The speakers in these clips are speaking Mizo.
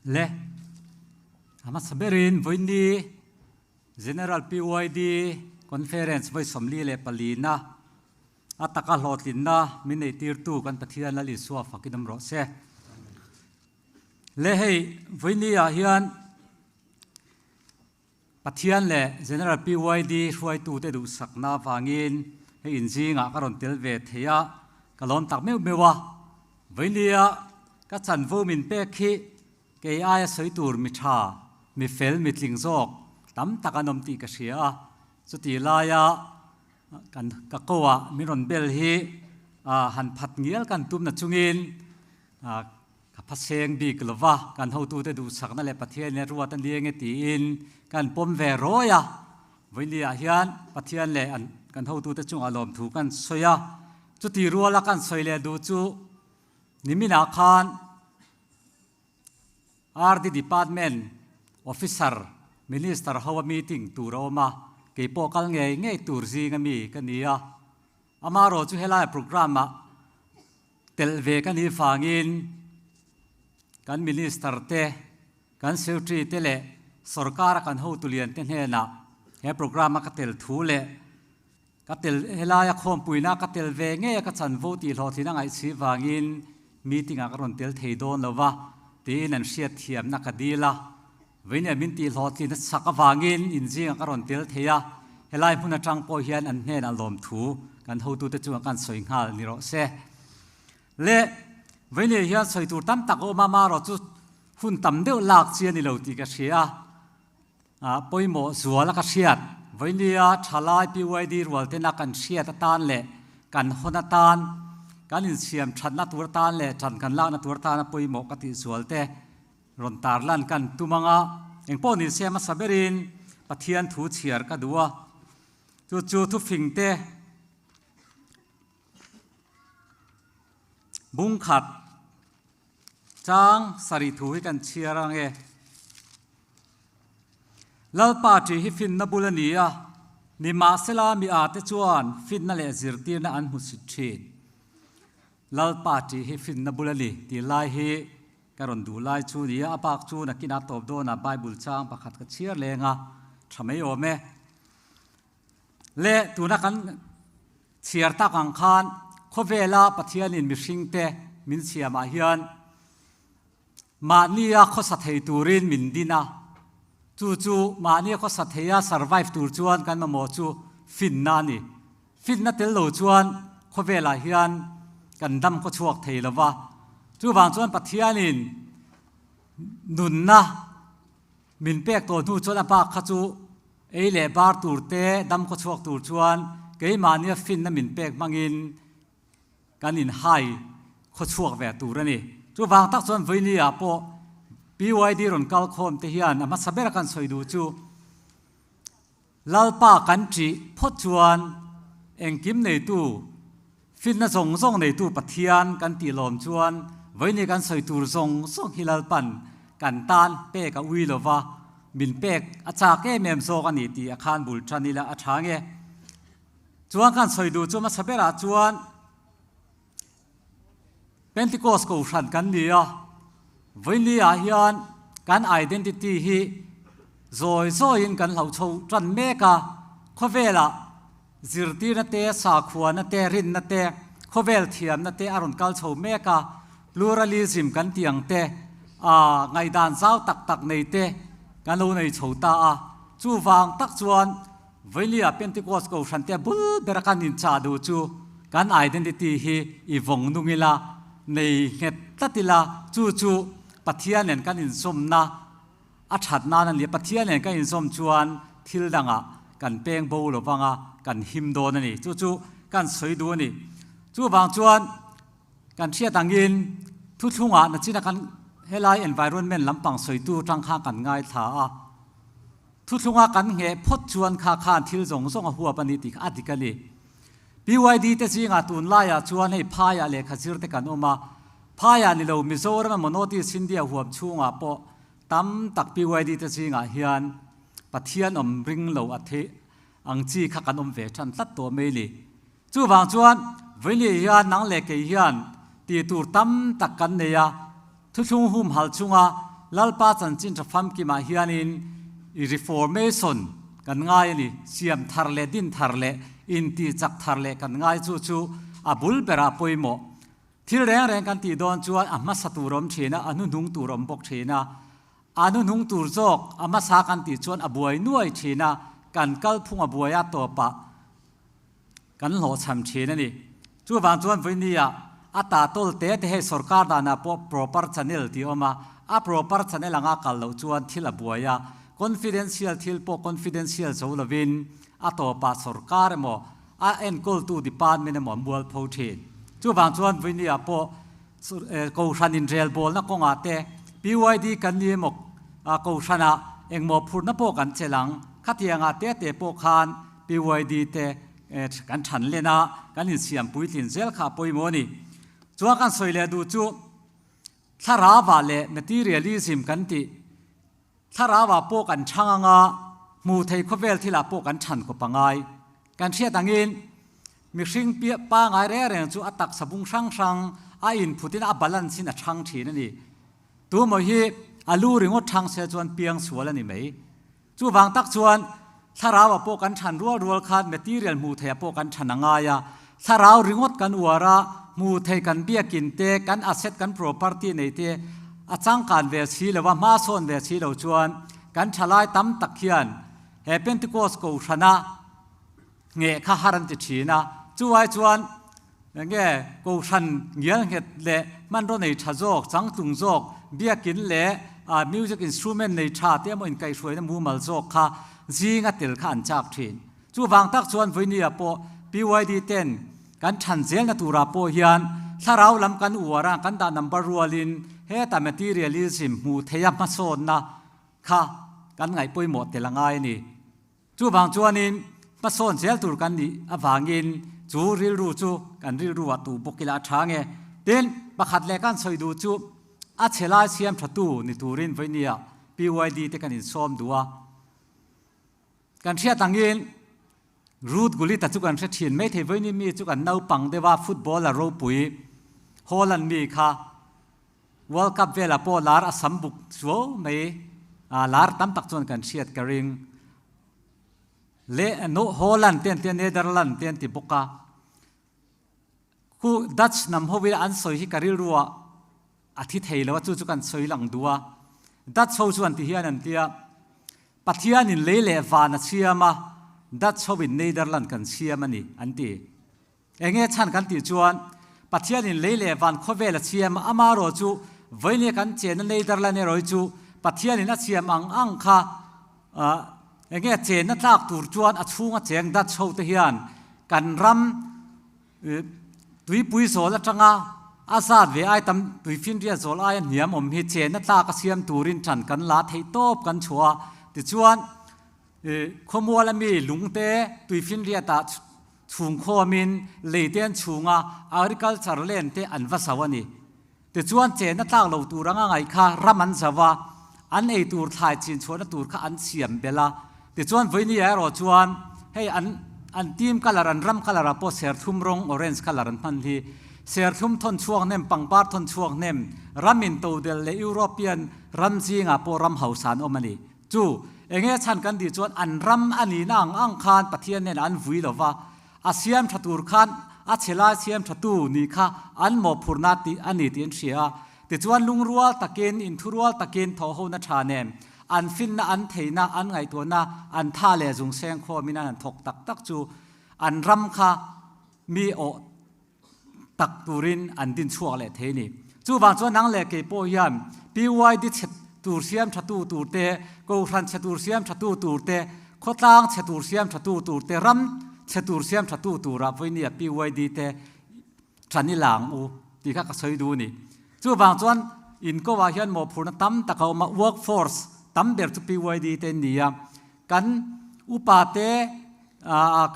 Le a hmasa berin vawiini General PYD Conference vawi 44 na a taka hlawhtlinna min neitirtu kan Pathian Lal Isua fakin awm rawh se. Le hei vawiini ah hian Pathian leh General PYD hruaitute duhsakna avangin hei inzingah ka rawn tel ve thei a, ka lawm tak meuh meuh a. Vawinia ka chanvo min pek hi kei aia sawi tur mi tha, mi fel, mi tling zawk tam tak an awm tih ka hria a. Chutih laia kan ka koah min rawn bel hi han phat ngial kan tumna chungin Ka phaseng bik lo va, kan hotute duhsakna leh Pathian in a ruat a ni enge tiin kan pawm ve rawi a. Vawinia hian Pathian leh an kan hotute chungah lawmthu kan sawi a. Chuti ruala kan sawi leh duh chu niminah khan RD Department Officer Minister ho a meeting tur a awm a, keipawh kal ngei ngei tur zinga mi ka ni a. Amaherawh chu helai programme ah Telh ve ka nih vangin kan Minister te, kan Secretary te leh sorkara kan hotu lian te hnenah he programme a ka tel thu leh ka tel helaia khawmpuina ka tel ve ngei a ka chanvo tih hlawhtlin a ngaihchhi vangin meeting ah ka rawn tel thei dawn lo va tiin an hriatthiamna ka dil a. Veinia min tih hlawhtlin a chak avangin inzingah ka rawn tel thei a, helai hmun atang pawh hian an hnenah lawmthu kan hotute chungah kan sawi nghal ni rawh se. Le, Veinia hian sawi tur tam tak a awm a, marawh chu hun tam deuh lak chi a ni lo tih ka hria a, ah pawimawh zual a ka hriat. Veinia thalai PYD rual tena kan hriat atan leh kan hawn atan, kan insiam thatna tur atan leh tan kan lakna tur atana pawimawh ka tih zual te, Rawn tarlan kan tum ang a, engpawh ni se hmasa berin Pathian thu chhiar ka duh a, chu chu thufing te bung khat chang sarih thu hi kan chhiar ang e. Lalpa ṭih hi finna bul a ni a, nimahsela mi ate chuan finna leh zirtirna an hmusit ṭhin. Lalpa ṭih hi finna bul a ni tih lai hi Ka rawn duh lai chu nia, a bak chu nakinah tawp dawnah Bible chang pakhat ka chhiar leng a, tha mai awm e. Le tuna kan chhiar tak ang khan khawvela Pathianin mihringte min siamah hian mahnia khawsa thei turin min din a, chu chu mahnia khawsa theia survive tur chuan kan mamawh chu finna a ni. Finna tel lo chuan khawvelah hian kan dam khaw chhuak thei lo va, chuvang chuan Pathianin nunna min pek tawh hnu chuan a bak kha chu ei leh bar tur te, dam khaw chhuak tur chuan keimahnia finna min pek hmangin kan inhai khaw chhuak ve tur a ni. Chuvang tak chuan Vawinia pawh PYD rawn kal khawm te hian a hmasa bera kan sawi duh chu, Lalpa kan ṭih phawt chuan engkim neitu, finna zawng zawng neitu Pathian kan tih lawm chuan vawiini kan sawi tur zawng zawng hi Lalpan kan tan pek a ui lo va, min pek a chak em em zawk a ni tih a khan bul ṭan ila a ṭha nge. Chuan kan sawi duh chu hmasa berah chuan Pentecost kohhran kan ni a, vawiini ah hian kan identity hi zawi zawiin kan hlo chho tan mek a, khawvelah zirtirna te, sakhuana te, rinna te, khawvel thiamna te a rawn kal chho mek a, pluralism kan tih ang te, ah ngaihdan zau tak tak nei te kan lo nei chho ta a, chuvang tak chuan Vawilia Pentecost Kohhran te bul bera kan inchah duh chu kan identity hi i vawng nung ila, nei nghet tlat ila, chu chu Pathian nen kan inzawmna a that nan a ni. Pathian nen kan inzawm chuan thil dangah kan peng bo lo vang a, kan him dawn a ni. Chu chu kan sawi duh a ni. Chuvang chuan kan hriat angin thuthlungah nachina kan helai environment lampang sawitu tang khan kan ngaithla a. Thuthlunga kan ngheh phawt chuan kha khan thil zawng zawng a huap a ni tih kha a dik a ni. PYD te zingah tunlaiah chuan hei phaiah lehkha zir te kan awm a, phaiah ni lo Mizoram emaw North East India huam chhungah pawh tam tak PYD te zingah hian Pathian awm ring lo a theih ang chi kha kan awm ve than tlat tawh mai ni. Chuvang chuan Vawinia hian nang leh kei hian tih tur tam tak kan nei a, thuthlung humhal chunga. Lalpa chanchin tha famkimah hianin i reformation kan ngai a ni, siam thar leh din thar leh intih chak thar leh kan ngai chu chu a bul berah pawimawh. Thil reng reng kan tih dawn chuan a hmasa tur awm thin a, a hnuhnung tur awm bawk thin a. A hnuhnung tur zawk a hmasa kan tih chuan a buai nuai thin a, kan kalphung a buai a tawpah kan hlawhchham thin a ni. Chuvang chuan vawinia a ta tawl te te hei sorkar danah pawh proper channel tih a awm a, a proper channel anga kal loh chuan thil a buai a, confidential thil pawh confidential zo lovin a tawpah sorkar emaw a enkawltu department emaw an bual pho thin. Chuvang chuan vawinia pawh Kohhran inrelbawlna kawngah te PYD kan ni emaw Kohhranah engmaw phurna pawh kan chelh ang. Khatiangah te te pawh khan PYD te kan than len a, kan insiam puitlin zel kha a pawimawh a ni. Chuan kan sawi leh duh chu thlarauah leh materialism kan tih thlarauah pawh kan chhang anga hmuh thei khawvel thilah pawh kan chhan khawp a ngai. Kan hriat angin mihring piah pangai reng reng chu a taksa bung hrang hrang a inphutin a balance in a chhang thin a ni. Tumaw hi a lu ringawt chhang se chuan piang sual a ni mai. Chuvang tak chuan thlarauah pawh kan chhan rual rual khan material hmuh theihah pawh kan chhan a ngai a. Thlarau ringawt kan uar a, hmuh theih kan biakin te, kan asset kan property nei te a changkan ve si lo a, hma sawn ve si lo chuan kan thalai tam tak hian he Pentecost Kohhrana ngheh kha har an ti thin a. Chuai chuan Enge Kohhran ngial nghet leh hmanraw nei tha zawk, changtlung zawk, biakin leh music instrument nei tha te emaw inkaihhruaina mumal zawk kha zinga tel kha an chak thin. Chuvang tak chuan Vawinia pawh PYD ten kan than zelna turah pawh hian thlarau lam kan uar a, kan dah number rualin heta materialism hmuh theiha hmasawnna kha kan ngaih pawimawh tel a ngai a ni. Chuvang chuanin hmasawn zel tur kan nih avangin chu rilru chu kan rilru ah tuh bawk ila a tha nge. Tin, pakhat leh kan sawi duh chu a chhe lai siam tha tu ni turin vawinia PYD te kan insawm duh a. Kan hriat angin Ruud Gullit a chu kan hre thin mai thei vawiin mi chu kan naupang deuh a footballer ropui Holland mi kha World Cup velah pawh lar a sam buk suau mai a, lar tam tak chuan kan hriat ka ring. Le no Holland te an tia Netherland te an ti bawk a. Khu Dutch hnam ho ila an sawi hi ka rilru ah a thi thei lo a chu chu kan sawi lang duh a. Dutch ho chuan ti hian an tia Pathian in lei leh van a siam a, Dutch ho in Netherland kan siam a ni an ti. Enge chhan kan tih chuan Pathianin lei leh van khawvel a siam a, amarawh chu vawinia kan chenna Netherland erawh hi chu Pathianin a siam ang ang kha enge chenna tlak tur chuan a chhunga cheng Dutch ho te hian kan ram tuipui zawl atanga a zat ve ai tam tuifinriat zawl aia hniam awm hi chenna tlak a siam turin tan kan la theih tawp kan chhuah a, tichuan Khawmual ami lungte tuifinriat ah chhungkhawmin leite an chhunga agriculture land te an va zo a ni. Tichuan chenna tlak lo tur anga ngaih kha ram an zo a, an ei tur thlai chin chhuahna tur kha an siam belh a. Tichuan vawinia erawh chuan hei an an team colour an ram colour ah pawh serthlum rawng orange colour an hman hi. Serthlum thawn chhuak hnem pangpar thawn chhuak hnem ram intodelh leh European ram zingah pawh ram hausa an awm a ni. Chu, enge chhan kan tih chuan an ram a nihna ang ang khan Pathian nen an vui lo va, a siam tha tur khan a chhe lai siam tha tu nih kha an mawhphurhna tih a ni tih an hria a. Tichuan lungrual takin, inthurual takin thawhhona tha nen an finna, an theihna, an ngaihtuahna, an tha leh zung seng khawmin an han thawk tak tak chu an ram kha mi awh tak turin an din chhuak leh thei a ni. Chuvang chuan nang leh kei pawh hian PYD chhe tur siam tha tu tur te, Kohhran chhe tur siam tha tu tur te, khawtlang chhe tur siam tha tu tur te, ram chhe tur siam tha tu turah vawinia PYD te than i lang u tih kha ka sawi duh a ni. Chuvang chuan inkoah hian mawhphurhna tam tak a awm a, workforce tam ber chu PYD te an ni a, Kan upa te,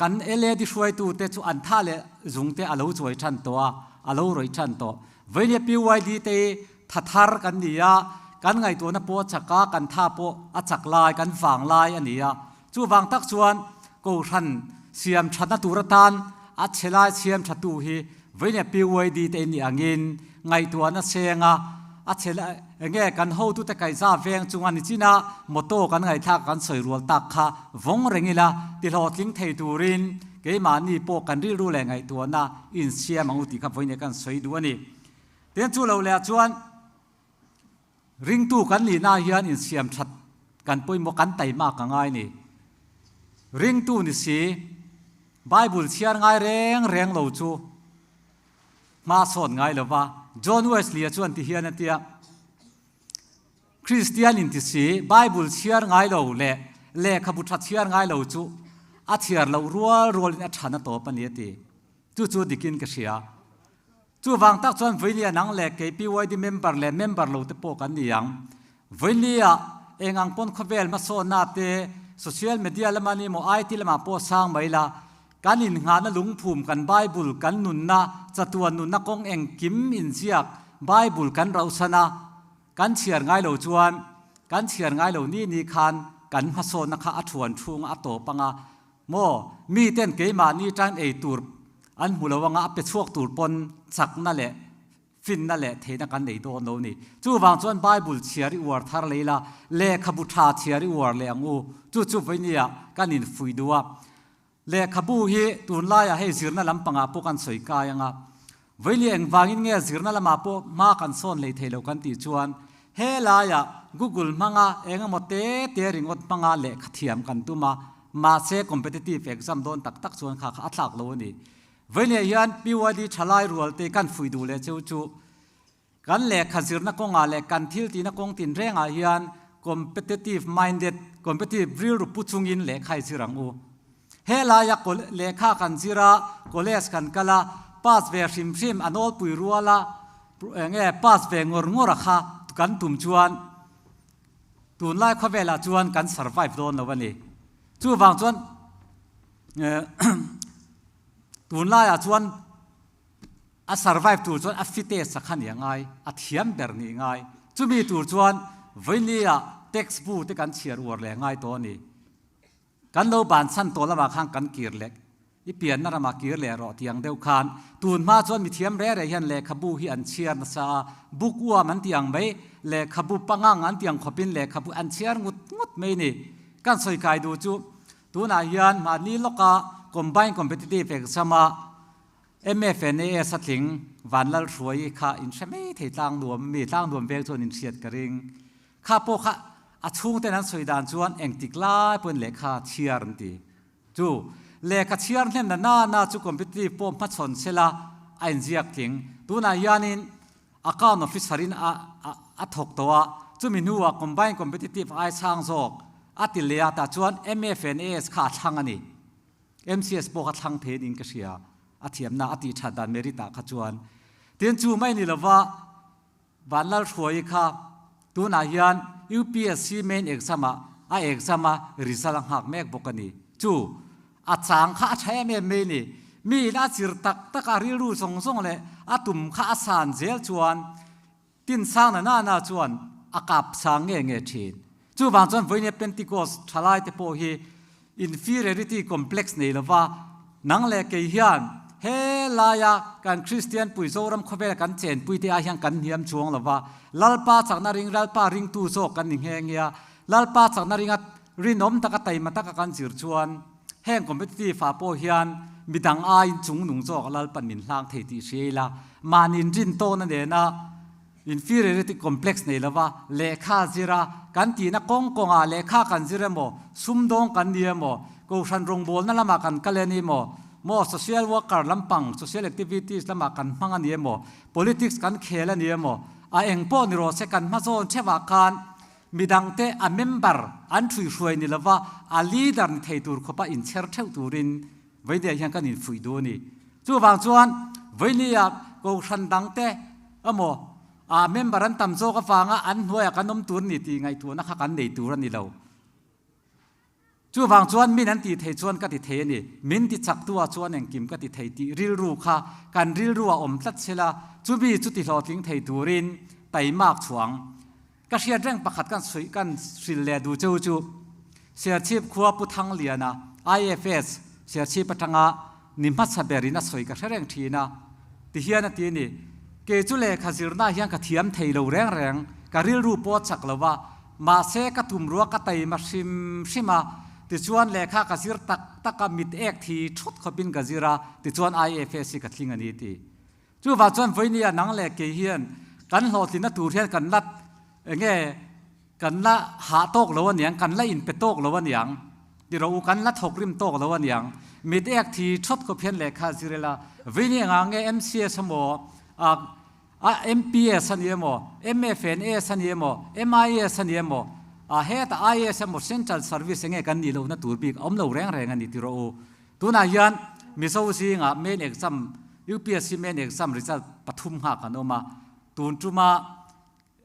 kan LAD hruaitu te chu an tha leh zung te a lo chuai than tawh a, a lo rawih than tawh. Vawinia PYD te hi tha thar kan ni a, kan ngaihtuahna pawh a chak a, kan tha pawh a chak lai, kan vang lai a ni a. Chuvang tak chuan Kohhran siam thatna tur atan a chhe lai siam thatu hi vawinia PYD te in nih angin ngaihtuahna senga. A chhe enge kan hotute kaihza veng chunga nichina motto kan ngaihthlak kan sawi rual tak kha vawng reng ila tihlawhtling thei turin keimahni pawh kan rilru leh ngaihtuahna insiam ang u tih kha vawiin kan sawi duh a ni. Tin chu lo leh ah chuan ringtu kan nihna hian insiam that kan pawimawh kan taimak a ngai ni. Ringtu ni si Bible chhiar ngai reng reng lo chu hma sawn ngai lo va. John Wesley-a chuan ti hian a ti a, Kristian inti si Bible chhiar ngai lo leh lehkhabu tha chhiar ngai lo chu a chhiar loh rual rualin a than a tawp a ni a ti. Chu chu dikin ka hria. Chuvang tak chuan Vawinia nang leh kei PYD member leh member lo te pawh kan ni ang. Vawinia eng ang pawn khawvel hmasawnna te, social media lama ni maw IT lamah pawh sang mai la, kan innghahna lungphum kan Bible kan nunna chatuan nunna kawng engkim inziak Bible kan rauhsan a, kan chhiar ngai lo chuan kan chhiar ngai lo ni ni khan kan hmasawnna kha a thuan chhunga a tawp anga Maw, miten keimahni tan ei tur an hmu lo anga a pe chhuak tur pawn chakna leh finna leh theihna kan nei dawn lo ni. Chuvang chuan Bible chhiar i uar thar lei la, lehkhabu tha chhiar i uar leh ang u. Chu chu vawinia kan infuih duh a. Lehkhabu hi tunlaiah hei zirna lampangah pawh kan sawi kai anga. Vawilia engvangin nge zirna lamah pawh hma kan sawn hlei thei lo kan tih chuan he laiah Google hmanga eng emaw te te ringawt hmanga lehkha thiam kan tum a, mahse competitive exam dawn tak tak chuan kha kha a tlak lo a ni. Vawilia hian PYD thalai rualte kan fuih duh leh cheu chu Kan lehkha zirna kawngah leh kan thil tihna kawng tinrengah hian competitive minded, competitive rilru pu chungin lehkha i zir ang u. He laia lehkha kan zir a, college kan kal a, pass ve hrim hrim a nawlpui rual a, enge pass ve ngawr ngawr a kha kan tum chuan tunlai khawvelah chuan kan survive dawn lo a ni. Chuvang chuan tunlaiah chuan A survive tur chuan a fite sak kha nih a ngai, a thiam ber nih ngai. Chumi tur chuan vawinia text bu te kan chhiar uar leh ngai tawh a ni. Kan lo bansan tawh lamah khan kan kir leh, i pianna ramah kir leh rawh tih ang deuh khan tun hma chuan mithiam reh reh hian lehkhabu hi an chhiar nasa a, book uam an tih ang mai, lehkhabu pangang an tih ang khawpin lehkhabu an chhiar ngut ngut mai ni. Kan sawi kai duh chu tunah hian mahni lawka combined competitive exam a, MFNAS a tling Vanlalhruai kha in hre mai thei tlang nuam mi, tlang nuam veng chuan in hriat ka ring. Kha pawh kha a chhungten an sawi dan chuan engtik lai pawhin lehkha chhiar an ti. Chu lehkha chhiar hnem na na na chu competitive pawh hmachhawn sela a inziak tling. Tunah hianin account officer in a a thawk tawh a, chumi hnuah combined competitive ai chhang zawk a ti leh a, tah chuan MFNAS kha a thlang a ni. MCS pawh kha thlang thei niin ka hria, a thiamna a tih that dan merit ah kha chuan. Tin chu mai ni lova Vanlalhruaii kha tunah hian UPSC main exam ah a exam a result a nghak mek bawk a ni. Chu a chang kha a tha em em mai ni. Mi in a zir tak tak a rilru zawng zawng leh a tum kha a san zel chuan Tin sang na na na chuan a kap sang nge nge thin. Chuvang chuan vawinia Pentecost thalai te pawh hi inferiority complex nei lova nang leh kei hian he laia kan Kristian pui Zoram khawvela kan chenpui te ah hian kan hniam chuang lova Lalpa chakna ring Lalpa ringtu zawk kan ni nghe nghe a, Lalpa chakna ringa rinawm taka taima taka kan zir chuan heng competitive ah pawh hian midang aiin chungnung zawk Lalpan min hlang thei tih hria ila, mahni inrin tawna nena inferiority complex nei lova lehkha zira kan tihna kawng kawngah lehkha kan zir emaw, sumdawng kan ni emaw, kohhran rawngbawlna lamah kan kal e ni emaw, maw social worker lampang social activities lamah kan hmang a ni emaw, politics kan khel a ni emaw, a eng pawh ni rawh se kan hmazawn theuhah khan Midangte a member an ṭhuihruai ni lova a leader ni thei tur khawpa inchher ṭheuh turin Vawinia hian kan infuih duh a ni. Chuvang chuan Vawinia kohhran dangte emaw a member an tam zawk avanga an hnuaiah kan awm tur a ni tih ngaihtuahna kha kan nei tur a ni lo. Chuvang chuan min an tih thei chuan ka ti thei a ni. Min ti chaktu ah chuan engkim ka ti thei tih rilru kha kan rilru ah awm tlat sela, chumi chu ti hlawhtling thei turin taimak chhuang. Ka hriat reng pakhat kan suih kan hril leh duh cheu chu Serchhip khua Pu Thangliana, IFS, Serchhip atanga ni hmasa berin a sawi ka hre reng thin a, ti hian a ti a ni. Kei chu lehkha zirna hian ka thiam thei lo reng reng, ka rilru pawh a chak lo va, mahse ka tumrua ka taima hrim hrim a, tichuan lehkha ka zir tak tak a, mit ek thi thut khawpin ka zir a, tichuan IFS hi ka tling a ni ti. Chuvah chuan vawinia nang leh kei hian kan hlawhtlinna tur hian kan la enge kan la hah tawk lo aniang, kan la inpe tawk lo aniang, ti rawh u, kan la thawk rim tawk lo aniang. Mit ek thi thawt khawp hian lehkha zir ila, vawinia engah nge MCS emaw, a MPS a ni emaw, MFNS a ni emaw, MIS a ni emaw, a hetah IAS emaw Central Service enge kan nih lohna tur bik a awm lo reng reng a ni ti rawh u. Tunah hian Mizo zingah main exam, UPSC main exam result pathum nghak an awm a, tun tuma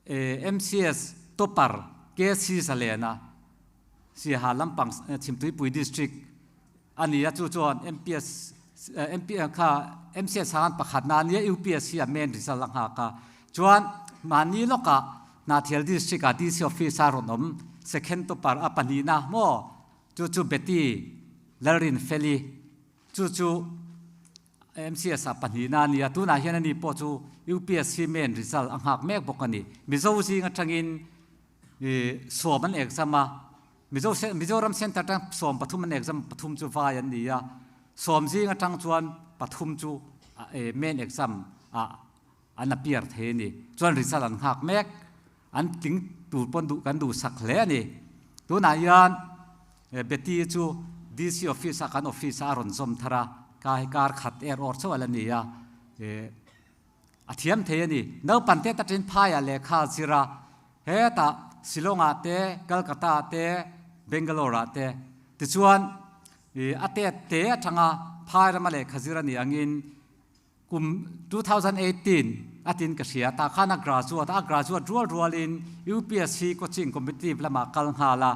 MCS topper KC Zalena Siaha lampang Chhimtuipui district a ni a, chu chuan MPS MP kha MCS khan pakhatna a nia UPSC a main result a nghak a, chuan mahni lawkah Hnahthial district ah DC office a rawn awm second topper a pahnihna maw Chu chu Betty Lalrinfeli, chu chu MCS ah pahnihna a ni a, tunah hian ani pawh chu UPSC main result a nghak mek bawk a ni. Mizo zing atangin sawm an exam a, Mizo Mizoram Centre atang sawm pathum an exam, pathum chu vai an ni a, sawm zing atang chuan pathum chu main exam ah an appear thei a ni. Chuan result an nghak mek. An tling tur pawn duh kan duhsak hle a ni. Tunah hian Betty chu DC office ah kan office ah a rawn zawm thar a, ka hi kar khat er awr chauh a la ni a, a thiam thei a ni. Naupang te takin phaiah lehkha a zir a, hetah Shillong ah te, Calcutta ah te, Bangalore ah te. Tichuan a tet te atanga phai rama lehkha zir a nih angin Kum 2018 a tin ka hria, tah khan a graduate a, a graduate rual rualin UPSC coaching competitive lamah kal nghal a.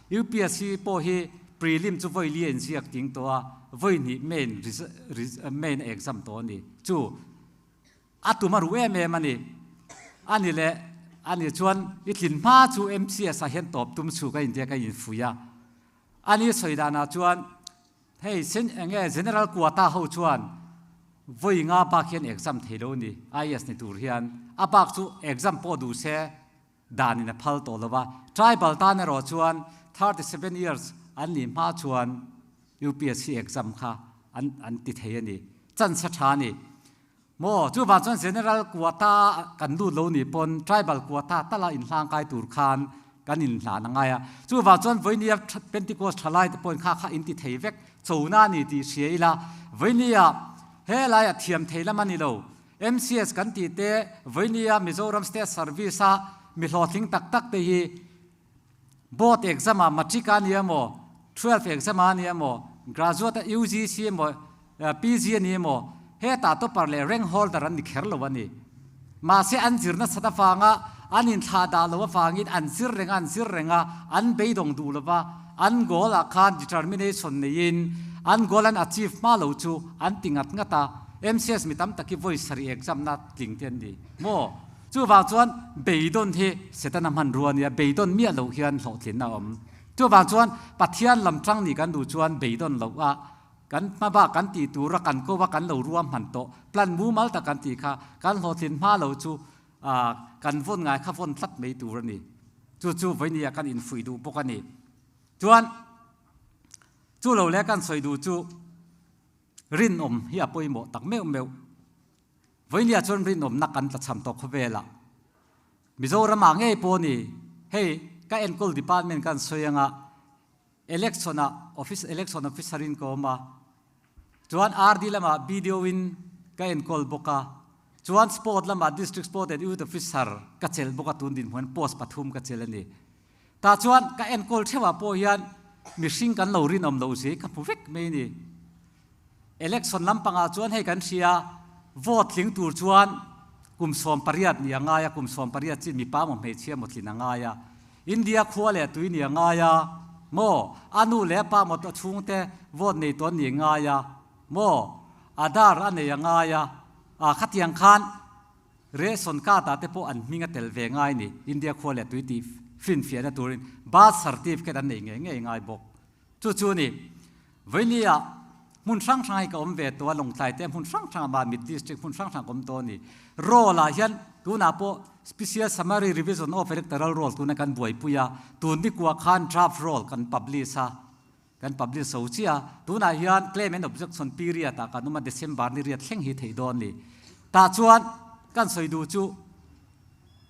UPSC pawh hi prelim chu vawi li a inziak ting tawh a, vawi hnih main main a exam tawh a ni. Chu a tum a ruh em em a ni. A ni leh a ni chuan i tlin hma chu MCS ah hian tawp tum chhuk a intia ka infuih a. A ni sawi danah chuan Hei sen enge General Quota ho chuan vawi nga bak hian exam thei lo ni, IAS ni tur hian a bak chu exam pawh duh se dan in a phal tawh lo va, tribal tan erawh chuan 37 years an nih hma chuan UPSC exam kha an an ti thei a ni, chance a tha a ni. Maw, chuvang chuan General Quota kan lut lo nih pawn Tribal Quota tala inhlangkai tur khan kan inhlan a ngai a. Chuvang chuan vawinia Pentecost thalai te pawhin kha kha in ti thei vek chona a ni tih hria ila, vawinia helaiah thiam thei lam a ni lo. MCS kan tih te vawinia Mizoram State Service a mi hlawhtling tak tak te hi Board exam ah matric a ni emaw, twelve exam a ni emaw, graduate a UGC emaw, PG a ni emaw, hetah topper leh rank holder an ni kher lo a ni. Mahse an zir nasat avanga an inthlah dah lo avangin an zir reng a, an zir reng a, an beidawng duh lo va, an goal ah khan determination neiin an goal an achieve hma lo chu an ti ngat ngat a, MCS mi tam tak hi vawi sarih exam na tling te an ni maw? Chuvang chuan beidawn hi Setana hmanrua a nia, beidawn miah loh hian hlawhtlinna a awm. Chuvang chuan Pathian lam tang nih kan duh chuan beidawn loh a kan hma bak kan tih tura kan ko a kan lo rua hman tawh, plan mumal tak kan tih kha kan hlawhtlin hma lo chu kan vawn ngai kha vawn tlat mai tur a ni. Chu chu vawinia kan infuih duh bawk a ni. Chuan chu lo leh kan sawi duh chu rinawm hi a pawimawh tak meuh meuh. Vawinia chuan rinawmna kan tlachham tawh khawvelah Mizoramah ngei pawh ni hei ka enkawl department kan sawi anga election ah office election officer in ka awm a chuan RD lamah BDO in ka enkawl bawk a chuan sport lamah district sport and youth officer ka chelh bawk a tun dinhmun post pathum ka chelh a ni tah chuan ka enkawl theuhah pawh hian mihring kan lo rinawm loh zia hi ka hmu vek mai a ni. Election lampangah chuan hei kan hria, vote tling tur chuan kum 18 nih a ngai a, kum 18 chin mipa maw hmeichhia maw tlin a ngai a, India khua leh tui nih a ngai a, maw a nu leh a pa maw a chhungte vote nei tawn nih a ngai a, maw Aadhaar a nei a ngai a, ah khatiang khan ration card ah te pawh an hming a tel ve ngai ni, India khua leh tui tih finfiahna turin birth certificate an nei ngei ngei ngai bawk. Chu chu a ni. Vawinia. Hmun hrang hrang hi ka awm ve tawh a, Lawngtlai te hmun hrang hrang ah Mamit District hmun hrang hrang ka awm tawh a ni. Roll ah hian tunah pawh Special Summary Revision of Electoral Roll tuna kan buaipui a, tun nikua khan Draft Roll kan publish a, kan publish zo chiah a, tunah hian Claim and Objection period ah kan awm a, December ni riat thleng hi theih dawn a ni. Tah chuan kan sawi duh chu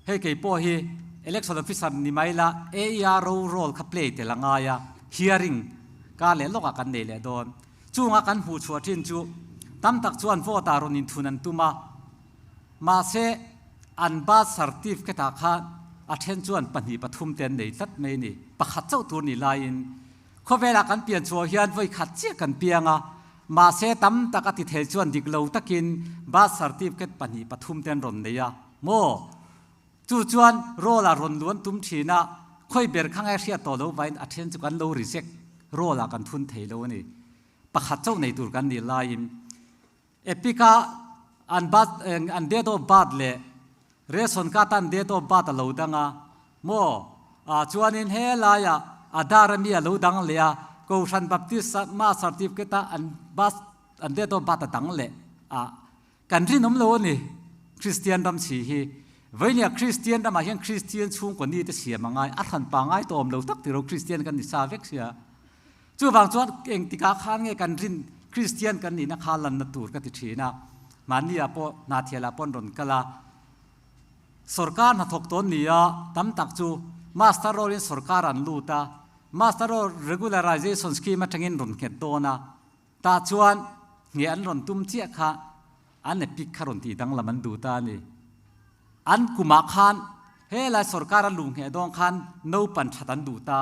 hei kei pawh hi Election Officer ni mai la AERO role kha play tel a ngai a, hearing kar leh lawkah kan nei leh dawn. Chunga kan hmuh chhuah thin chu tam tak chuan vote ah rawn inthun an tum a, Mahse, an birth certificate-ah khan a then chuan pahnih pathum te an nei tlat mai a ni. Pakhat chauh tur ni laiin khawvelah kan pian chhuah hian vawi khat chiah kan piang a, mahse tam tak a ti thei chuan dik lo takin birth certificate pahnih pathum te an rawn nei a maw? Chu chuan roll-ah rawn luan tum thin a, khawi ber kha ngai hriat tawh lo vain a then chu kan lo reject, roll-ah kan thun thei lo a ni. Pakhat chauh nei tur kan nih laiin. Epic-a an birth an date of birth leh ration card-a an date of birth a lo dang a maw? Ah chuanin helaiah Aadhaar a mi a lo dang leh a, Kohhran Baptist ma certificate-a an birth an date of birth a dang leh a, kan rinawm lo a ni Kristian ram chhi hi. Veinia Kristian ramah hian Kristian chhungkaw ni te siam a ngai, a hran pa ngai tawh awm lo tak tiro Kristian kan ni sa vek sia. Chuvang chuan engtikah khan nge kan rin Kristian kan nihna kha lanna tur ka ti thin a, mahni ah pawh hnathial ah pawh an rawn kal a, sorkar hnathawk tawn ni a tam tak chu master roll in sorkar an lut a, master roll regularization scheme atangin rawn nghet dawn a, tah chuan ngheh an rawn tum chiah kha an epic kha rawn tih danglam an duh ta a ni. An kumah khan helai sorkar a luh ngheh dawn khan naupan that an duh ta.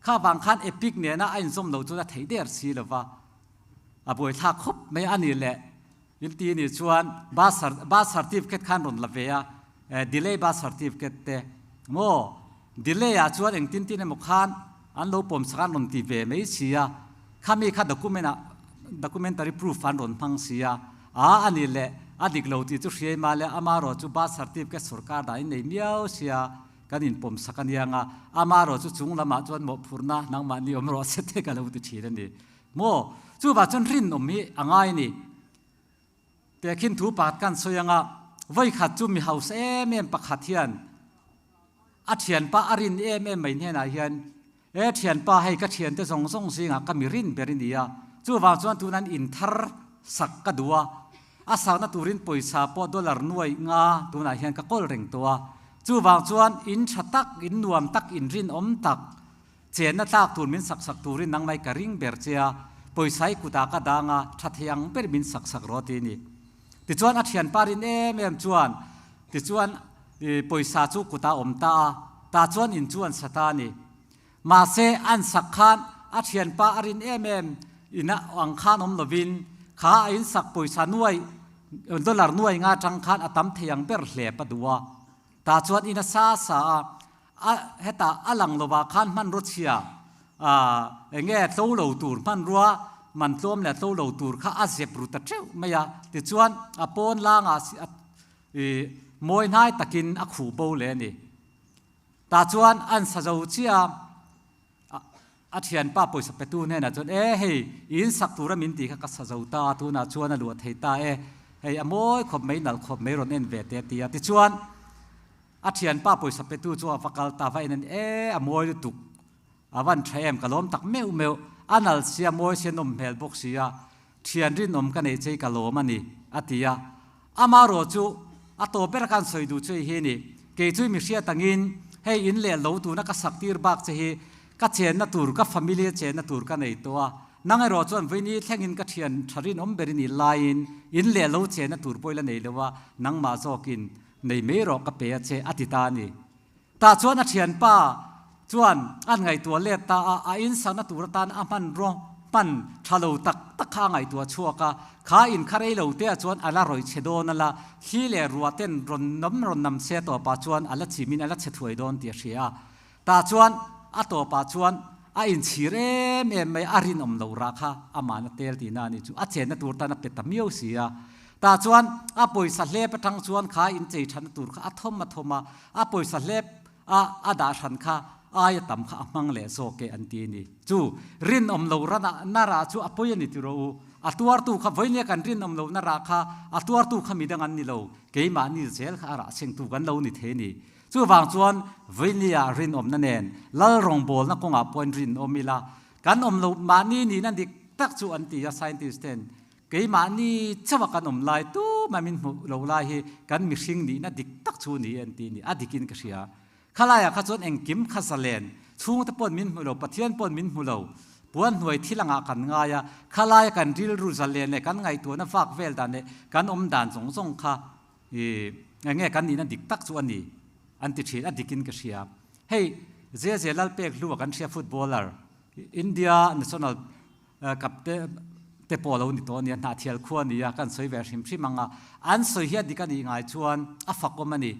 Kha vang khan epic nena a inzawm lo chuan a theih der si lo va, a buaithlak khawp mai a ni le. Inti ni chuan birth certificate khan rawn la ve a, delay birth certificate te maw delay ah chuan engtin tin emaw khan an lo pawm sak an rawn ti ve mai si a, khami kha document ah documentary proof an rawn hmang si a, a a ni le a dik lo tih chu hriai mah le amarawh chu birth certificate sorkar dah in nei miau sia. Kan inpawm sak a niang a, amarawh chu chung lamah chuan mawhphurhna nangmahni awm rawh se te ka lo ti thin a ni. Maw? Chuvah chuan rinawm hi a ngai a ni. Tehkhin thu pakhat kan sawi ang a, vawikhat chu mi hausa em em pakhat hian a thianpa a rin em em mai hnenah hian, E thianpa, hei ka thiante zawng zawng zingah ka mi rin ber i ni a, chuvang chuan tunan inthar sak ka duh a, A sakna turin pawisa pawh dollar nuai nga tunah hian ka kawl reng tawh a. Chuvang chuan in tha tak, in nuam tak, in rinawm tak, chenna tlak tur min sak sak turin nangmai ka ring ber che a, pawisa i kutah ka dang a, tha thei ang ber min sak sak rawh ti a ni. Tichuan a thianpa rin em em chuan tichuan pawisa chu kutah a awm ta a, tah chuan in chu an sa ta a ni. Mahse, an sak khan a thianpa a rin em em in a ang khan awm lovin kha a insak pawisa nuai dollar nuai nga atang khan a tam thei ang ber hlep a duh a. Tah chuan in a sa sa a, a hetah a lang lovah khan hmanraw chhia eng nge tlo lo tur hmanrua man tlawm leh tlo lo tur kha a zep ru ta teuh mai a. Tichuan a pawn langah mawi hnai takin a khuh bo leh a ni. Tah chuan an sa zo chiah a, a thianpa pawisa petu hnenah chuan, E hei, i insak tura min tih kha ka sa zo ta a, tunah chuan a luah thei ta e, hei a mawi khawp mai, nalh khawp mai rawn en ve teh a ti a. Tichuan a thianpa pawisa petu chu a va kal ta, va en en, E a mawi lutuk, a van tha em, ka lawm tak meuh meuh, a nalh sia, mawi sia, nawm hmel bawk si a, thian rinawm ka neih che hi ka lawm a ni, a ti a. Amarawh chu a tawp ber a kan sawi duh chu hei hi a ni, kei chu mi hriat angin hei in leh lo tuna ka sak tir bak che hi ka chenna tur, ka family a chenna tur ka nei tawh a, nang erawh chuan vawiini thlengin ka thian tha rinawm ber i nih laiin in leh lo chenna tur pawh i la nei lo a, nangmah zawkin nei mai rawh ka pe a che a ti ta a ni. Tah chuan a thianpa chuan an ngaihtuah let ta a, a insakna tur atan a hmanraw hman tha lo tak tak kha a ngaihtuah chhuak a, kha in kha rei lo te ah chuan a la rawih chhe dawn a la, thli leh ruah ten rawn nawm rawn nam se tawpah chuan a la chim in a la chhe thuai dawn tih a hria a. Tah chuan a tawpah chuan a inchhir em em mai a, a rinawm loh rah kha amahna tel tihna a ni chu a chenna tur tan a pe ta miau si a. Tah chuan a pawisa hlep atang chuan kha inchei thatna tur kha a thawm a thawm a, a pawisa hlep a a dah hran kha aia tam kha a hmang leh zawk e an ti a ni. Chu rinawm lo rana na rah chu a pawi a ni ti rawh u. A tuartu kha vawinia kan rinawm lo na rah kha a tuartu kha midang an ni lo, keimahni zel kha a rah chhengtu kan lo ni thei a ni. Chuvang chuan vawinia rinawmna nen lal rawngbawlna kawngah pawhin rinawm ila, kan awm lo mahni nihna dik tak chu an ti a scientist ten Keimahni chauh a kan awm lai tumah min hmuh lo lai hi kan mihring nihna dik tak chu ni an ti ni, a dikin ka hria. Khalaiah kha chuan engkim kha zalen, chhungte pawn min hmu lo, Pathian pawn min hmu lo, puan hnuai thil angah kan ngai a, khalaia kan rilru zalen leh kan ngaihtuahna vak vel dan leh kan awm dan zawng zawng kha i enge kan nihna dik tak chu a ni an ti thin, a dikin ka hria. Hei Zeze Lalpek hlua kan hria footballer, India national Kap te te pawh lo ni tawh a nia, hnahthial khua a ni a, kan sawi ve hrim hrim ang a, an sawi hi a dik a nih ngai chuan a fakawm a ni.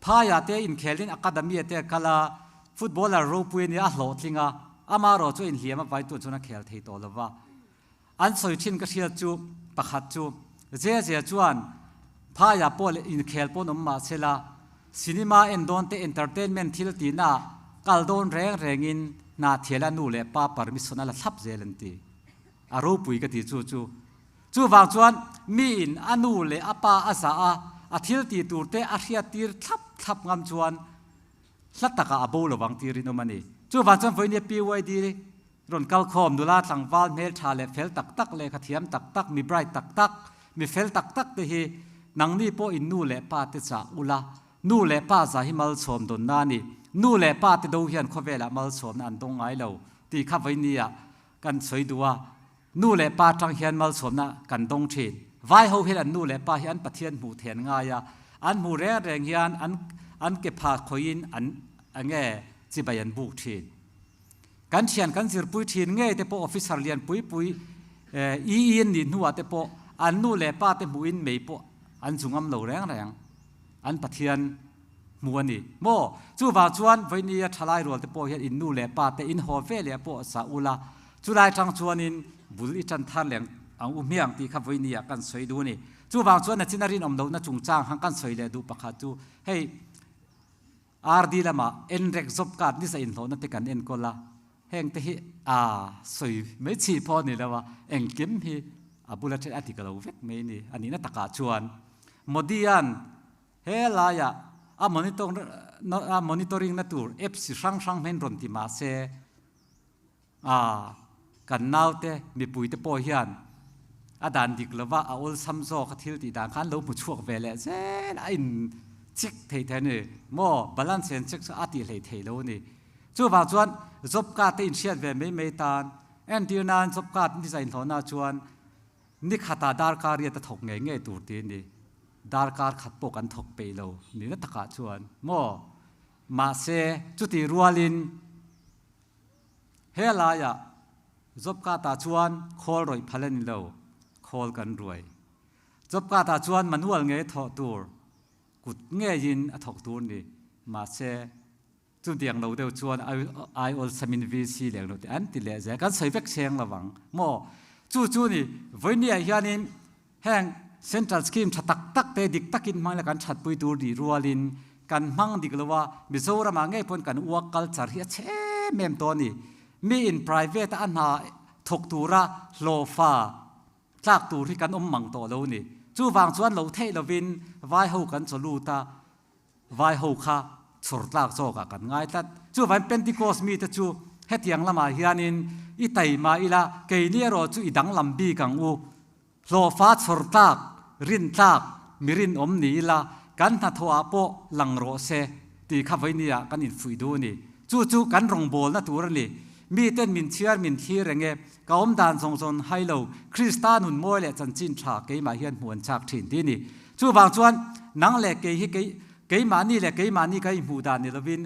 Phaiah te inkhelin academy-ah te a kal a, footballer ropui a nia, a hlawhtling a, amaherawh chu a inhliam a vaitu chuan a khel thei tawh lo va. An sawi thin ka hriat chu pakhat chu, Zezia chuan phaiah pawh leh inkhel pawn awm mah se la, Cinema en dawn te entertainment thil tihna ah kal dawn reng rengin hna thiala nu leh pa permission a la thlap zel an ti. A ropui ka ti chu chu. Chuvang chuan mi in a nu leh a pa a zah a, a thil tih tur te a hriat tir thlap thlap ngam chuan hla takah a bo lovang tih rinawm a ni. Chuvang chuan vawinia PYD Rawn kal khawm nula tlangval hmeltha leh fel tak tak, lehkha thiam tak tak, mi bright tak tak, mi fel tak tak te hi nangni pawh in nu leh pa te chah ula, nu leh pa za hi malsawm dawnna a ni. Nu leh pa te do hian khawvelah malsawmna an dawng ngai lo tih kha vawinia kan sawi duh a, nu leh pa tang hian malsawmna kan dawng thin. Vai ho hian an nu leh pa hi an Pathian hmuh then ngai a, an hmuh reng reng hian an an ke pha khawihin an enge chibai an buk thin. Kan thian kan zirpui thin ngei te pawh officer lian pui pui EE an nih hnuah te pawh an nu leh pa te hmuhin mei pawh an zu ngam lo reng reng. An Pathian hmu a ni maw? Chuvang chuan vawinia thalai rual te pawh hian in nu leh pa te in haw ve leh pawh sa ula, chulai tang chuanin bul i tan thar leng ang u hmiang tih kha vawinia kan sawi duh a ni. Chuvang chuan nachin a rinawm lohna chungchang han kan sawi leh duh pakhat chu hei, RD lamah NREC job card nisa inhlawhna te kan enkawl a, heng te hi a sawi mai chih pawh a ni lo a, engkim hi a bula then a dik lo vek mai a ni. A nihna takah chuan Modi-a'n he laiah a a monitoring na tur apps chi hrang hrang hmeiin rawn ti mah se, A, kan naute mipuite pawh hian a dan dik lova a awlsam zawk a thil tih dan kha an lo hmu chhuak ve leh zel a in check thei thei a ni maw, balance an check chu a tih hlei thei lo a ni. Chuvang chuan job card te inhriat ve mai mai tan entir nan job card ni zainhlawhna chuan ni khatah darkar riat a thawk ngei ngei tur tih a ni, darkar khat pawh kan thawk peih lo nihna takah chuan maw, mahse chutih rualin He laiah Jobkata chuan khawl rawih phal a ni lo, khawl kan ruai. Jobkata chuan manual ngei thawh tur, kut ngeiin a thawk tur ni. Mahse, chutiang lo deuh chuan ai awlsamin VC leng lo tih an ti leh zel. Kan sawi vek seng lo vang maw? Chu chu ni, vawinia hianin Heng Central Scheme tha tak tak te dik takin hmang ila kan thatpui tur nih rualin kan hmang dik lo a, Mizoramah ngei pawn kan work culture hi a chhe em em tawh a ni. Mi in private a hna thawk tura hlawhfa tlak tur hi kan awm mang tawh lo a ni. Chuvang chuan lo theih lovin vai ho kan chaw lut a, Vai ho kha chhawr tlak zawkah kan ngai tlat. Chuvangin Pentecost mite chu hetiang lamah hianin i taima ila, keini erawh chu i danglam bik ang u. Hlawhfa chhawr tlak, rin tlak, mi rinawm ni ila, kan hnathawhah pawh lang rawh se tih kha vawinia kan infuih duh a ni. Chu chu kan rawngbawlna tur a ni. Miten min chhiar min thlir eng e, ka awm dan zawng zawn hai lo, Krista nun mawi leh chanchin tha keimah hian hmuh an chak thin tih a ni. Chuvang chuan nang leh kei hi kei keimahni leh keimahni ka inhmuh dan ni lovin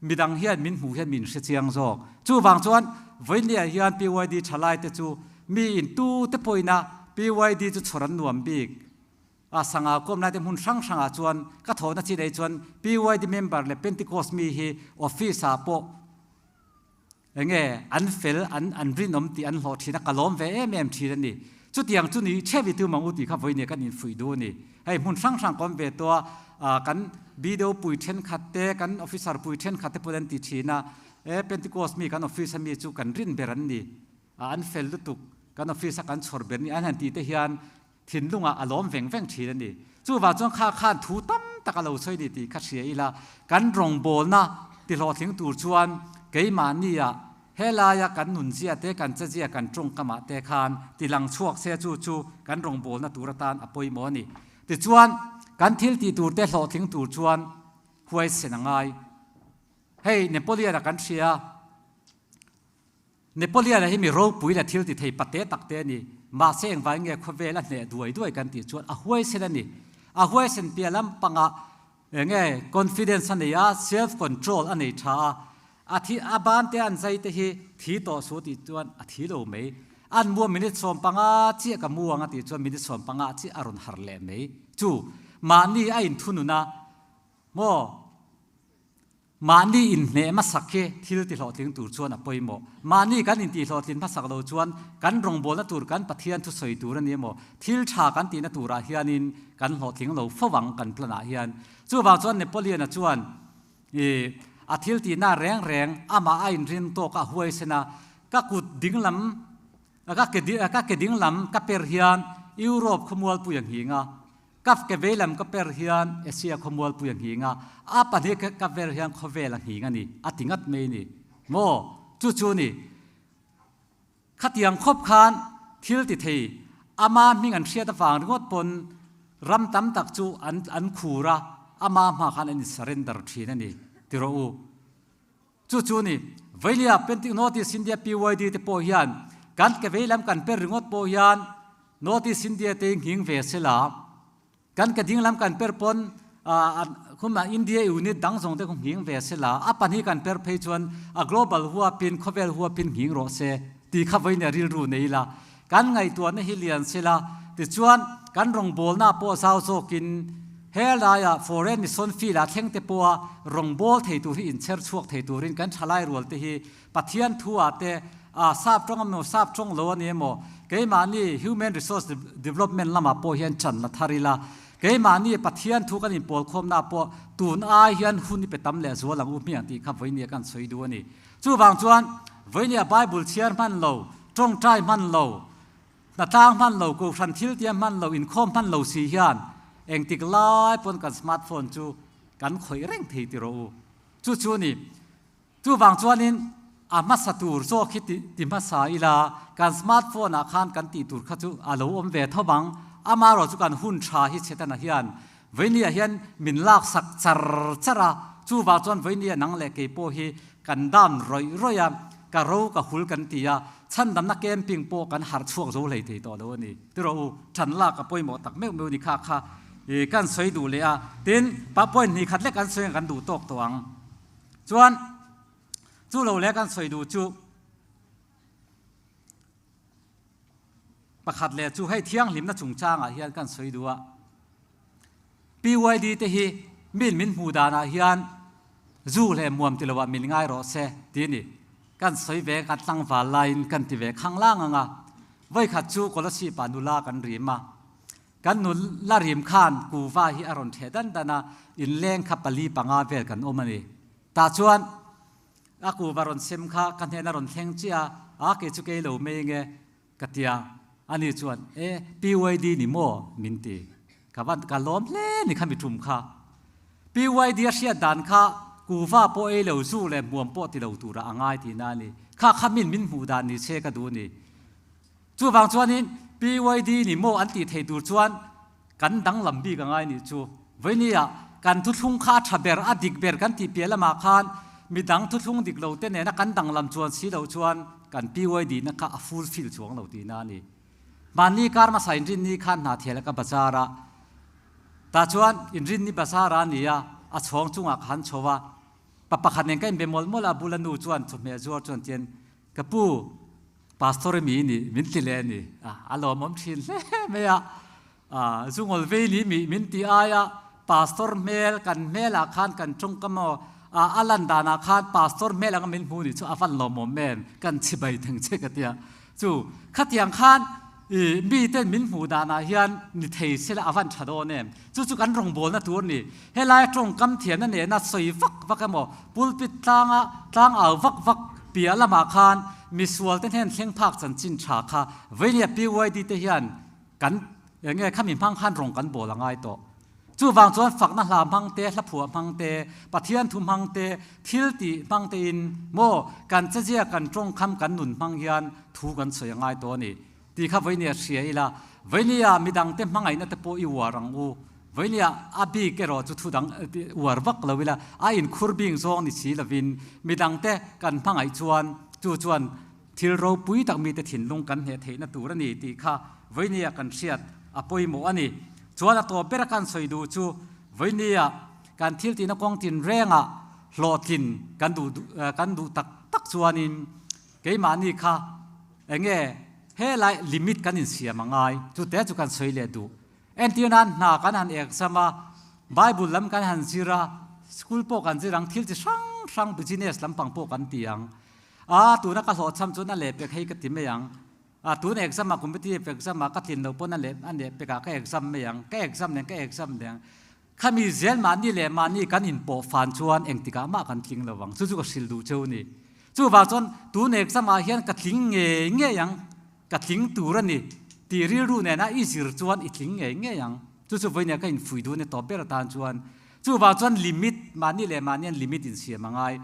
midang hian min hmuh hian min hre chiang zawk. Chuvang chuan vawinia hian PYD thalai te chu mi in tu te pawhin a PYD chu chhawr an nuam bik a, sangau kawm lai te hmun hrang hrangah chuan ka thawhna chin ei chuan PYD member leh Pentecost mi hi office ah pawh Enge an fel, an an rinawm tih an hlawh thin a, ka lawm ve em em thin a ni. Chutiang chu ni chhe vi tu mang u tih kha vawinia kan infuih duh a ni. Hei hmun hrang hrang ka awm ve tawh a, Kan BDO pui thenkhat te, kan officer pui thenkhat te pawhin an ti thin a, e Pentecost mi kan office a mi chu kan rin ber an ni, an fel lutuk, kan office a kan chhawr ber ni an han tih te hian thinlungah a lawm veng veng thin a ni. Chuvang chuan kha khan thu tam tak a lo sawi ni tih kha hria ila, kan rawngbawlna tihlawhtling tur chuan keimahnia helaia kan nunzia te, kan chezia, kan tawngkamah te khan tilang chhuak se chu chu kan rawngbawlna tur atan a pawimawh a ni. Tichuan, kan thil tih tur te hlawhtling tur chuan huaisen a ngai. Hei Napoleon-a kan hria. Napoleon-a hi mi ropui leh thil ti thei pate tak te a ni. Mahse engvai nge khawvel a hneh duai duai kan tih chuan a huaisen a ni. A huaisen piah lampangah enge confidence a nei a, self control a nei tha a. A thi a ban te an zai te hi thi tawh su tih chuan a thi lo mai. An mua minute 15 chiah ka mu ang a tih chuan minute 15 chiah a rawn harh leh mai. Chu mahni a inthunun a maw? Mahni inhneh hmasak hi thil tihlawhtling tur chuan a pawimawh. Mahni kan intihhlawhtlin hmasak lo chuan kan rawngbawlna tur kan Pathian thusawi tur a ni emaw, thil tha kan tihna turah hianin kan hlawhtling lo fo ang kan plan ah hian. Chuvang chuan Napoleon-a chuan i a thil tihna reng reng amah a inrin tawk a huaisen a, ka kut dinglam ka ke ka ke dinglam ka per hian Europe khawmualpui a nghing a, Ka ke veilam ka per hian Asia khawmualpui a nghing a, a pahnih ka ver hian khawvel a nghing a ni, a ti ngat mai ni. Maw? Chu chu ni. Khatiang khawp khan thil ti thei, ama hming an hriat avang ringawt pawn ram tam tak chu an an khur a, ama hma khan an in surrender thin a ni, ti rawh u. Chu chu ni, Vailia Penting North East India PYD te pawh hian kan ke veilam kan per ringawt pawh hian North East India te hi nghing ve sela, kan ke dinglam kan per pawn khuma India unit dang zawng te khu nghing ve sela, a pahnih kan per phei chuan a global huapin khawvel huapin nghing rawh se tih kha vawiin rilru nei ila kan ngaihtuahna hi lian sela tichuan kan rawngbawlna pawh zau zawkin he laiah foreign mission field ah thleng te pawha rawngbâwl thei tur hi inchher chhuak thei turin kan thalai rual te hi Pathian thu ah te ah sap tawng emaw sap tawng lo a ni emaw keimahni human resource development lamah pawh hian chan la thar ila keimahni Pathian thu kan inpawl khawmna pawh tun ai hian hun i pe tam leh zual ang u hmiang tih kha vawinia kan sawi duh a ni. Chuvang chuan, vawinia Bible chhiar hman lo, tawngtai hman lo, hnatlang hman lo, kohhran thil tia hman lo, inkhawm hman lo si hian engtik lai pawn kan smartphone chu kan khawih reng thei ti rawh u. Chu chu a ni. Chuvang chuanin a hmasa tur zawk hi ti ti hmasa ila, kan smartphone ah khan kan tih tur kha chu a lo awm ve tho ang. Amaherawhchu kan hun tha hi Chetana hian Vainia hian min laksak char char a, chuvang chuan Vainia nang leh kei pawh hi kan dan rawih rawih a, ka ro ka hul kan ti a, chhandamna camping pawh kan harh chhuak zo hlei thei tawh lo a ni. Ti rawh u, ṭhan lak a pawimawh tak meuh meuh ni kha kha i kan sawi duh leh a, tin pa point hnih khat lek kan sawi ang kan duh tawk tawh ang. Chuan chu lo leh kan sawi duh chu. Pakhat leh chu hei thianghlimna chungchangah hian kan sawi duh a, PYD te hi min min hmuh danah hian zu leh muam ti loah min ngai rawh se ti a ni. Kan sawi ve kan tlangval laiin kan ti ve khanglang ang a, vawikhat chu Kolasib ah nula kan rim a, kan nula rim khan kuva hi a rawn theh dan dan a, inleng kha pali panga vel kan awm a ni. Tah chuan A kuva rawn sem kha ka hnena rawn thleng chiah a, a kei chu kei lo mai nge ka ti a, ani chuan e PYD ni maw min ti, ka van ka lawm hle ni kha mi tum kha. PYD a hriat dan kha kuva pawh ei lo zu leh hmuam pawh ti lo turah a ngai tihna a ni, kha kha min min hmuh dan ni che ka duh ni. Chuvang chuanin PYD ni maw an tih thei tur chuan Kan danglam bik a ngai nih chu. Vawinia kan thuthlung kha a tha ber, a dik ber kan tih piah lamah khan midang thuthlung dik lo te nena kan danglam chuan si loh chuan kan PYD na kha a fulfill chuang lo tihna a ni. Mahni kar hmasa inrinni khan hna thial a ka bazar a, tah chuan inrinni bazar a ni a, a chhawng chungah ka han chho a, pa pakhat nen ka inbe mawlh mawlh a, a bula nu chuan chawhmeh zuar chuan tian Ka pu, Pastor mi nih min ti leh a ni. A lawmawm thin hle mai a. Zungawl vei ni mi min ti aia Pastor hmel kan hmelah khan kan tawngkam aw a lan danah khan Pastor hmel anga min hmu nih chu a van lawmawm em, kan chibai theng che ka tia. Chu khatiang khan. i miten min hmuh danah hian ni thei sela a van tha dawn em? Chu chu kan rawngbawlna tur a ni. Helai tawngkam thiamna nena sawi vak vak emaw, pulpit tlanga tlang au vak vak piah lamah khan misualte hnen thleng phak chanchin tha kha Vailia PYD te hian kan eng nge khami hmang khan rawng kan bawl a ngai tawh. Chuvang chuan fakna hla hmang te, hla phuah hmang te, Pathian thu hmang te, thil tih hmang tein maw kan chezia kan tawngkham kan nun hmang hian thu kan sawi a ngai tawh a ni. Tih kha vawinia hria ila, vawinia midangte hmangaihna te pawh i uar ang u. Vawinia a bik erawh chu thu dang uar vak lo ila, a inkhur bing zawng ni si lovin midangte kan hmangaih chuan chu chuan thil ropui tak mite thinlung kan hneh theihna tur a ni tih kha vawinia kan hriat a pawimawh a ni. Chuan a tawp bera kan sawi duh chu vawinia kan thil tihna kawng tinrengah hlawhtlin kan duh kan duh tak tak chuanin keimahni kha Enge helai limit kan insiam a ngai, chute chu kan sawi leh duh. Entir nan hna kan han exam a, Bible lam kan han zir a, school pawh kan zir ang, thil chi hrang hrang business lampang pawh kan ti ang. A tuna ka hlawhchham chuan a lehpek hei ka ti mai ang. A tuna exam ah competitive exam ah ka tlin loh pawn a leh a lehpek ah ka exam mai ang, ka exam leh ka exam leh ang. Khami zel mahni leh mahni kan inpawh fan chuan engtikah mah kan tling lo ang. Chu chu ka hrilh duh cheu a ni. Chuvang chuan tun exam ah hian ka tling ngei ngei ang, ka tling tur a ni tih rilru nena i zir chuan i tling ngei ngei ang. Chu chu vawinia ka infuih duh a ni tawp ber atan chuan. Chuvang chuan limit, mahni leh mahni an limit insiam a ngai.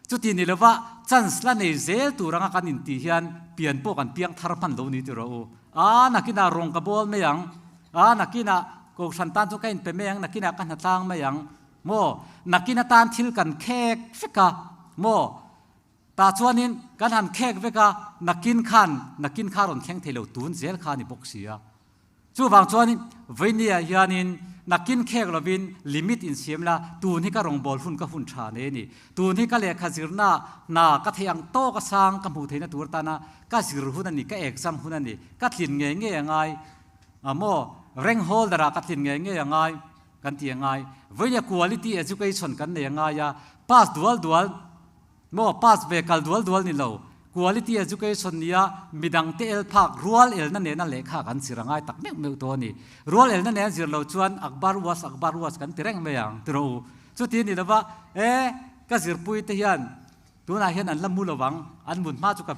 Chuti ni lova chance la nei zel tur anga kan intih hian pian pawh kan piang thar hman lo ni ti rawh u. A nakinah rawng ka bawl mai ang. A nakinah Kohhran tan chu ka inpe mai ang, nakinah ka hnatlang mai ang maw? Nakin atan thil kan khek vek a maw? Tah chuanin kan han khek vek a, nakin khan nakin kha rawn thleng thei lo tun zel kha a ni bawk si a. Chuvang chuanin Vainia hianin nakin khek lovin limit insiam la, tun hi ka rawngbâwl hun ka hun tha nei a ni. Tun hi ka lehkha zirna hna ka theih ang tawk a sang ka hmuh theihna tur atana ka zir hun a ni, ka exam hun a ni, ka tlin ngei ngei a ngai. A maw? Rank holder ah ka tlin ngei ngei a ngai kan ti a ngai. Vawinia quality education kan nei a ngai a, pass dual dual maw pass ve kal dual dual ni lo, quality education nia midang te el phak rual elna nena lehkha kan zir a ngai tak meuh meuh tawh a ni. Rual elna nen zir lo chuan akbar was akbar was kan ti reng mai ang ti rawh u. Chuti ni lova e ka zirpui te hian Tunah hian an la mu lo ang, an mun hma chu ka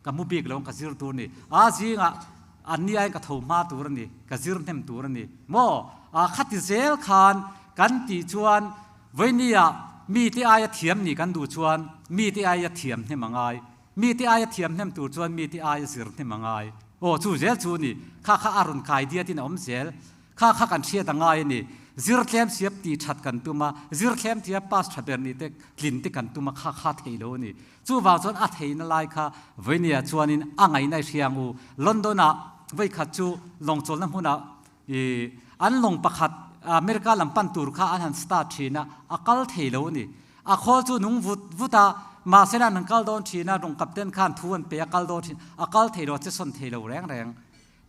ka mu bik lo ang, ka zir tur a ni. A zingah an ni aiin ka tho hma tur a ni, ka zir hnem tur a ni. Maw? A khati zel khan kan tih chuan vawinia mite aia thiam nih kan duh chuan mite aia thiam hnem a ngai. Mite aia thiam hnem tur chuan mite aia zir hnem a ngai. Aw chu zel chu a ni. Kha kha a rawn kai diatin a awm zel. Kha kha kan hriat a ngai a ni. Zir tlem siap tih that kan tum a, zir tlem tia pass tha ber nih te, tlin te kan tum a, kha kha thei lo a ni. Chuvang chuan a theihna lai kha Vainia chuanin a ngaihna i hria ang u. London-ah vawikhat chu lawngchawlhna hmunah i an lawng pakhat America lam pan tur kha an han start thin a, a kal thei lo a ni. A khawl chu nung vut vut a, mahse an han kal dawn thin a, lawng captain khan thu an pe a, kal dawn thin, a kal thei lo, a che sawn thei lo reng reng.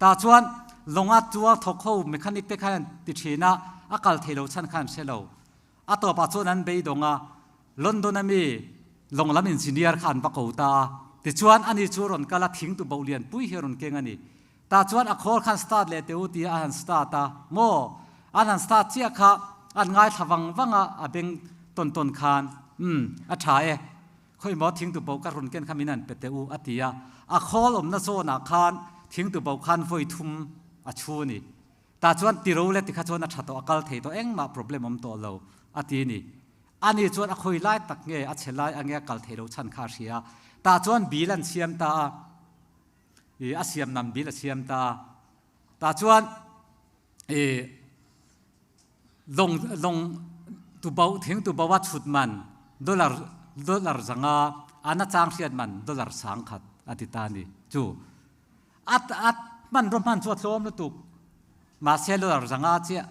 Tah chuan lawnga chuang thawk ho mechanic te khan an ti thin a, a kal thei lo chhan khan an hre lo. A tawpah chuan an beidawng a, London a mi lawng lam engineer kha an va ko ta a, tichuan ani chu rawn kal a, thing tu boh lian pui hi a rawn keng a ni. Tah chuan a khawl khan start leh teh u tia a han start a, maw? An han start chiah kha an ngaithla vang vang a, a beng tawn tawn khan, Umm, a tha e. Khawi maw thingtu bo ka run ken kha min han pe teh u, a ti a. A khawl awmna zawnah khan thingtu bo khan vawi thum a chhu a ni. Tah chuan ti ro le ti kha chuan a tha tawh, a kal thei tawh, engmah problem awm tawh lo, a ti a ni. Ani chuan a khawi lai tak nge, a che lai ange a kal thei lo chhan kha a hria a. Tah chuan bil an siam ta a, i a siam nam bil a siam ta a. Tah chuan i Lawng lawng tuboh thing tuboh a chhut man dollar dollar zanga a na chang hriat man dollar 10,000 a ti ta a ni. Chu a a hmanraw hman chu a tlawm lutuk mahse dollar 500 chiah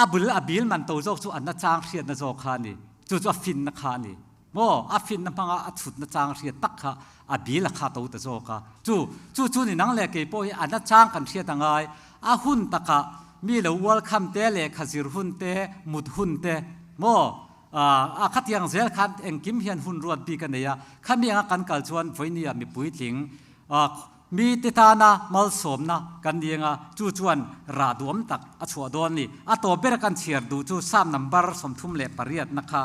a bul a bil man to zawk chu a na chang hriatna zawk kha a ni. Chu chu a finna kha a ni. Maw a finna hmanga a chhutna chang hriat tak kha a bil a kha to ta zawk a. Chu chu chu ni nang leh kei pawh hi a na chang kan hriat a ngai. A hun takah mi lo ual kham te, lehkha zir hun te, mut hun te, maw a khatiang zel khan engkim hian hun ruat bik a nei a. Khami anga kan kal chuan vawinia mipui tling. Mite tana malsawmna kan ni anga chu chuan rah duam tak a chhuah dawn a ni. A tawp bera kan chhiar duh chu Psalm number 38 na kha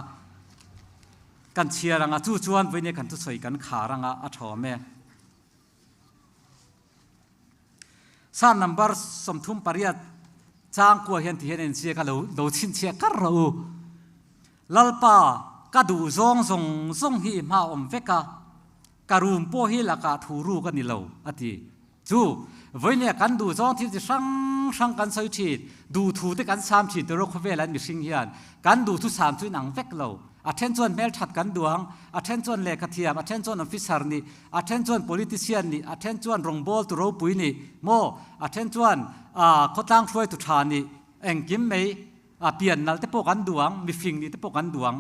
kan chhiar anga chu chuan vawinia kan thusawi kan khar anga a thawm e. Psalm number 38 chang kua hian ti hian a inziak a lo lo chhinchhiah kar rawh u. Lalpa ka duh zawng zawng zawng hi i hma awm vek a, Ka room pawh hi lakah thu ruk a ni lo, a ti. Chu, vawinia kan duh zawng thil chi hrang hrang kan sawi thin, duh thu te kan sam thin tiraw khawvel an mihring hian kan duh thu sam chu inang vek lo. A then chuan hmelthat kan duh ang, a then chuan lehkha thiam, a then chuan officer nih, a then chuan politician nih, a then chuan rawngbawl tu ropui nih, maw, a then chuan khawtlang hruaitu tha nih, engkim mai a pian nalh te pawh kan duh ang, mifing nih te pawh kan duh ang.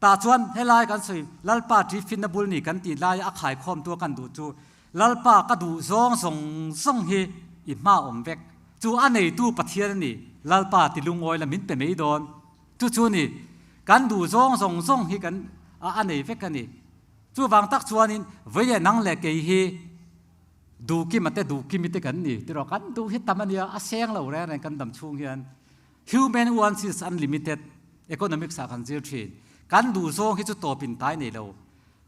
Tah chuan helai kan sawi Lalpa ṭi finna bul ni kan tih laia a khaikhawmtu a kan duh chu Lalpa ka duh zawng zawng zawng hi i hma awm vek. Chu a neitu Pathian a ni, Lalpa ti lungawi la min pe mai dawn. Chu chu ni, kan duh zawng zawng zawng hi kan a nei vek a ni. Chuvang tak chuanin vei leh nang leh kei hi duhkima te duhkimi te kan ni tiraw kan duh hi tam a nia, a seng lo reng reng kan dam chhung hian. Human wants is unlimited, economics ah kan zir thin. Kan duh zawng hi chu tawp in tai nei lo.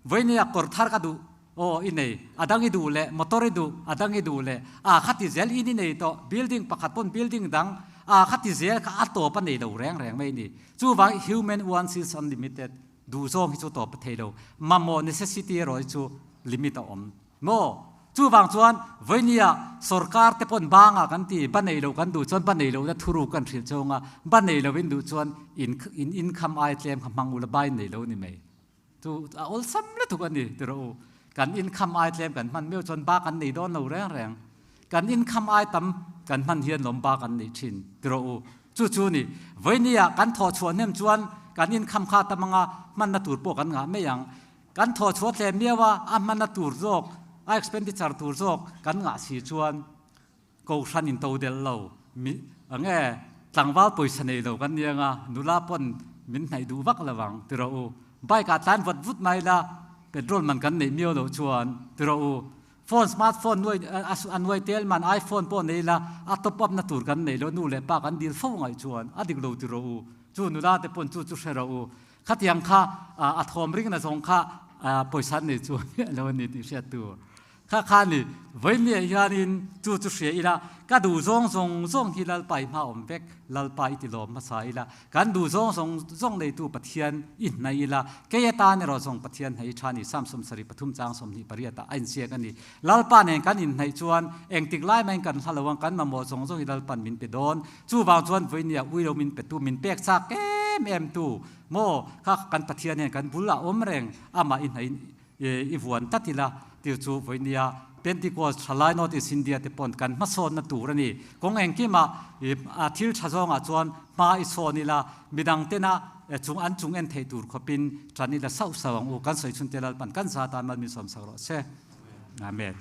Vawinia kawr thar ka duh, aw i nei, a dang i duh leh, motor i duh, a dang i duh leh, aa kha ti zel in i nei tawh, building pakhat pawn building dang, aa kha ti zel kha a tawp a nei lo reng reng mai a ni. Chuvang human wants is unlimited, duh zawng hi chu tawp a thei lo. Mamawh necessity erawh hi chu limit a awm. Maw? Chuvang chuan vawinia sorkar te pawn bangah kan ti, ba nei lo kan duh chuan ba nei lohna thuruk kan hrilh chawng a, ba nei loin duh chuan in in income ai tlem kha hmang ula ba in nei lo ni mai. Chu a awlsam lutuk a ni ti rawh u. Kan income ai tlem kan hman meuh chuan ba kan nei dawn lo reng reng. Kan income ai tam kan hman hian lawm ba kan nei thin ti rawh u. Chu chu ni, vawinia kan thawh chhuah hnem chuan kan income kha tam anga hmanna tur pawh kan ngah mai ang. Kan thaw chhuah tlem miau a, a hmana tur zawk, a expenditure tur zawk kan ngah si chuan Kohhran in to delh lo, mi eng nge tlangval pawisa nei lo kan ni anga nula pawn min hnaih duh vak lo ang ti rawh u. Bike ah tlan vat vut mai la, petrol man kan neih miau loh chuan ti rawh u. Phone smart phone nuai a nuai tel man iPhone pawh nei la, a top up na tur kan nei lo, nu leh pa kan dil fo ngaih chuan a dik lo ti rawh u. Chu nula te pawn chu chu hre rawh u. Khatiang kha a thawm ring na zawng kha pawisa nei chu miah lo a ni tih hriat tur. Kha kha ni vawiin ah hianin chu chu hria ila ka duh zawng zawng zawng hi Lalpa i hma awm vek, Lalpa i ti lawm hmasa ila, kan duh zawng zawng zawng neitu Pathian i hnaih ila, kei atan erawh zawng Pathian hnaih i tha ni Psalm 73 chang 28 ah a inziak a ni. Lalpa nen kan inhnaih chuan engtik lai mahin kan hla lo ang, kan mamawh zawng zawng hi Lalpan min pe dawn. Chuvang chuan vawinia ui lo min petu, min pek chak em em tu maw kha kan Pathian hian kan bul ah awm reng, amah i hnaih i vuan tlat ila tir chu vawinia Pentecost thalai North East India te pawn kan hmasawnna tur a ni. Kawng engkimah a thil tha zawngah chuan hma i sawn ila, midang tena chung an chung en theih tur khawpin tan ila sauh sauh ang u. Kan sawi chhun te Lalpan kan za tan mal min sawmsak rawh se. Amen.